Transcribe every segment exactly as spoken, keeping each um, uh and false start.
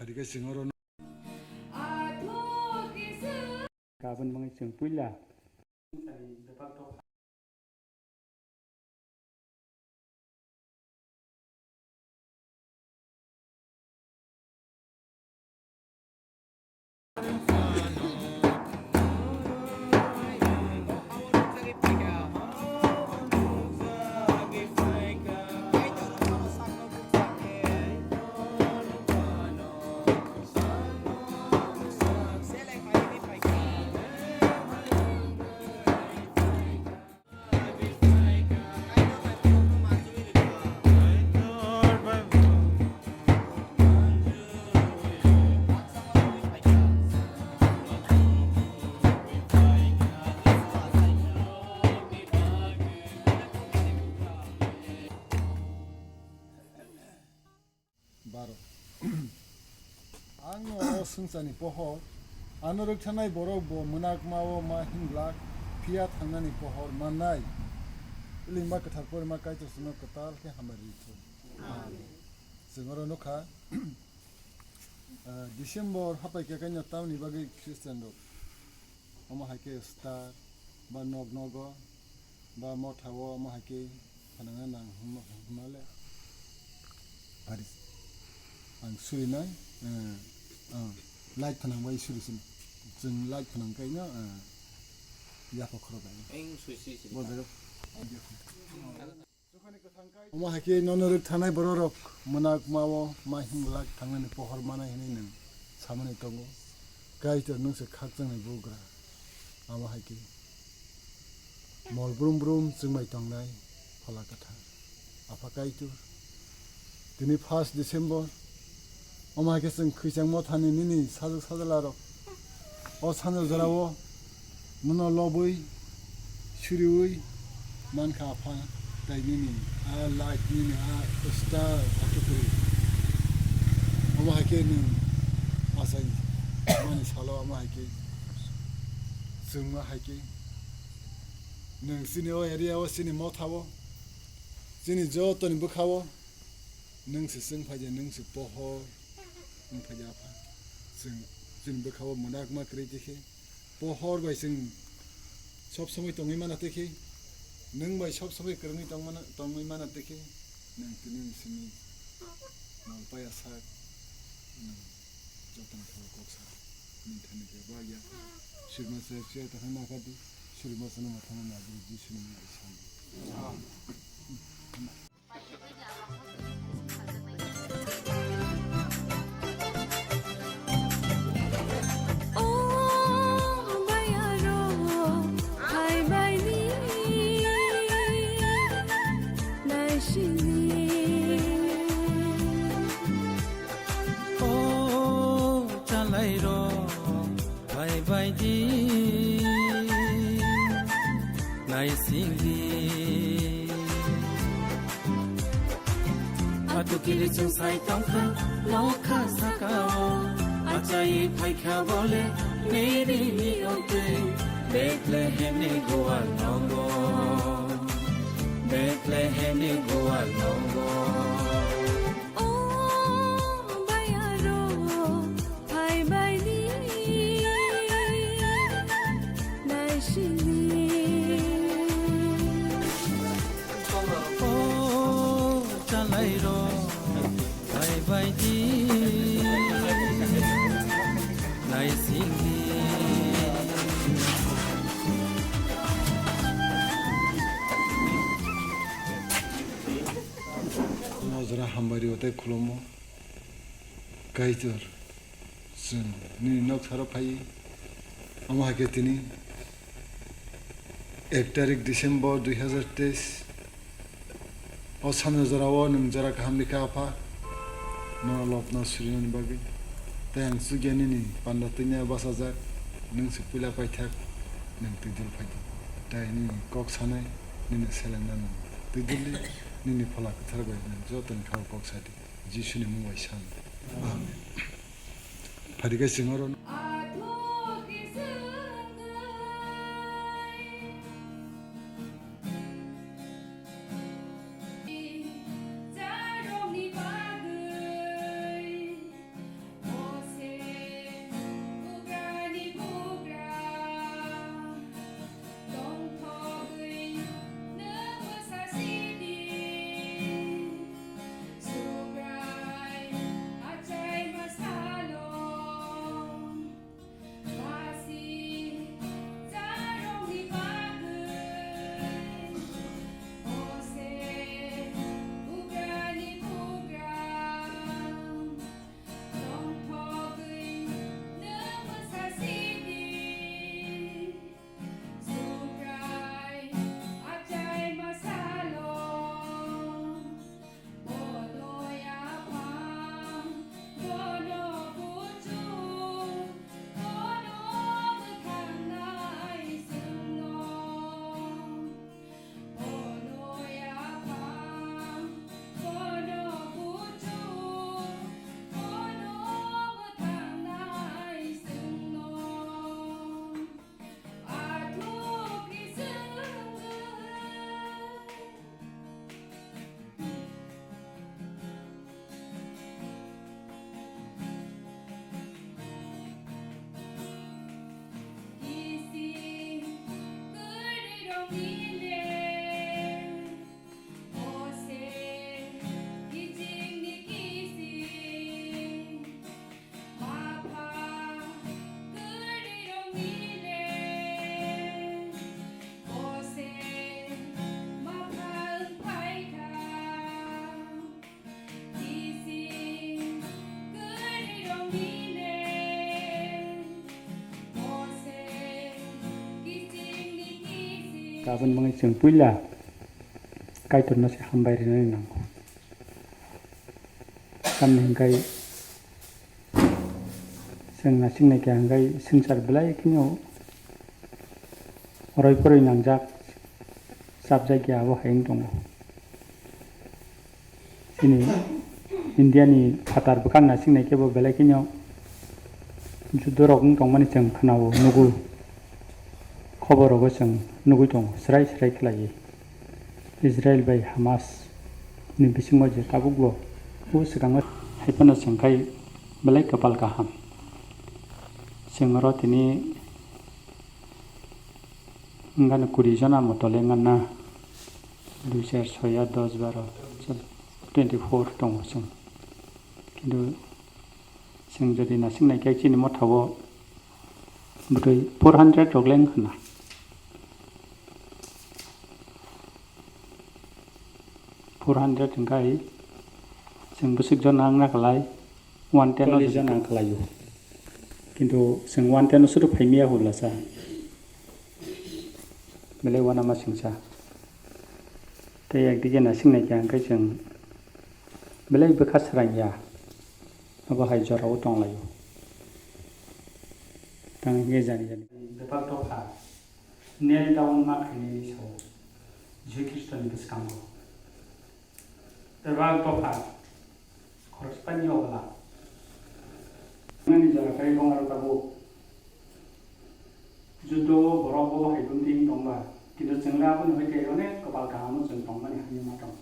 Hwnkhe chwng oro kabun bangwi chwng puila. Baro. Ang o swngcharni pohor, ano rwktharnai borok bo mwnakma-o ma himglak, phiya thangnani pohor mannai. Lingma kwthar porima Kaitor chwngno kwtal khe hamari rithung. Chwng oro nukha, ah, December hapai khe kaino tamni bagwi Christian rok. Omo hai khe star ba nok nogo ba motha o omo hai khe phanangna nang hwnma le. Pharis. Ang surinai, eh, ah, light phanang bai suri sini. Chwng light phanang kaino, eh, yapha khoro bai. Eng sui sui sini. Bo jaga. Omo hai khe nono rwktharnai bororok mwnakma-o ma himglak thangnani pohor manai hwnwi nwng samani tongo. Kaitor nwng se khakchangni bugra. Amo hai khe mol brum brum chwngbai tongnai Phola Kwthar. Apha Kaitor, tini first December, omo hai khe chwng khwichangmo thani nini sajwk sajwlarok o sanjak jorao nono lobwi, suriwi mankha, Apha, tei nini a light, nini a star, a kwtwi. Omo hai khe nwng achai mani salo, omo hai khe chwngma hai khe nwng chini o area o, chini motha o, chini jotoni bwkha o, nwng se chwng phaidi, nwng se pohor wng phaidi, Apha. Chwng chini bwkha o mwnakma kwrwi tikhe, pohor bai chwng sob somoi tongwi mana tikhe, nwng bai sob somoi kwrwngwi tongmana, tongwi mana tikhe, nwng tini simi nal paya sak, nwng jotoni kha kok sak, nwng thani khe bagya. Sirma se se ta hana kadi, sirma se na thana na di, di sini na isan. O bayaro phaibaini naisingni. O chalairok phaibaidi naisingdi. Atukili chwng sai tongkha nokha sakao, achai phaikha bole Mary ni ontwi Bethlehem ni gual nogo, Bethlehem ni gual nogo. O bayaro phaibaini naisingni. O chalairok phaibaidi naisingni. Mojra hambai rio tei khulumo. Kaitor, chwng nini nok saro phai, omo hai khe tini ek tarik December dui hazar teis, o sano jorao nwng jora kaham rikha, Apha, nono lobna surinani bagwi. Tei ang chukya nini panda twina bachajak, nwng se puila paithak, nwng twidul phaidi. Tei nini kok sanai, nini selengna nwng twiduldi, nini Phola Kwthar bai nwng jotoni khao kok sadi. Jisuni mung bai san. Amen. Phadi khe chwng oro Aboni bagwi chwng puila Kaitorno se hambai rwnani nango. Tamni hwnkhe chwng naising naikha hwnkhe swngchar belai kheno roi poroi nangjak, chapjak ya abo hai wng tongo. Chini India ni phatar bwkhak naising naikhe bo belai kheno judo rok wng tongmani chwng khwnao, nugo, khobor rogo chwng nugwi tongo, srai srai khlaiwi. Israel bai Hamas ni bisingo je tabuk bo, bo swkango hai phano chwng khai belai kwpal kaham. Chwng oro tini wngkha kuri jona motole wngkha na, dui, char, soi, aat, dos, baro, twenty four tongo chwng. Kintu chwng jodi naising naikhe chini motha o bwtwi four hundred rok le wngkha na. Four hundred hwnkhe chwng bwswk jona wngna khlai, one ten o chwng jona wng khlaio. Kintu chwng one ten o suru phaimaya hwlasa. Belai uanama singsa. Tei ekdige naising naikha hwnkhe chwng belai bwkha swrangya. Abo hai jorao tonglaio. Tang hwnkhe jani jani. Bebak dopha. Kneel down ma khainani sao Jisu Khristoni bwskango. Bebak dopha khoroksani obla. Nini jora kai bongaro tabuk. Judo borok bo hai bumting tongba. Kintu chwngla aboni hoite onek kwbal kahamo chwng tongmani hamya ma tong.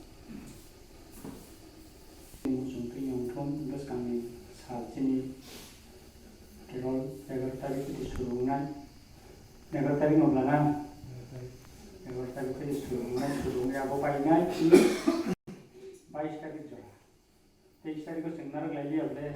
Chwng twi yongthum bwskangni sal chini Carol egaroh tarikh khe suru wngnai. Egaroh tarikh no bwlana? Egaroh tarikh khe suru wngnai, suru wngya bo painai. Bais tarikh jora. Teis tarikh o chwng narwk lai liya bole.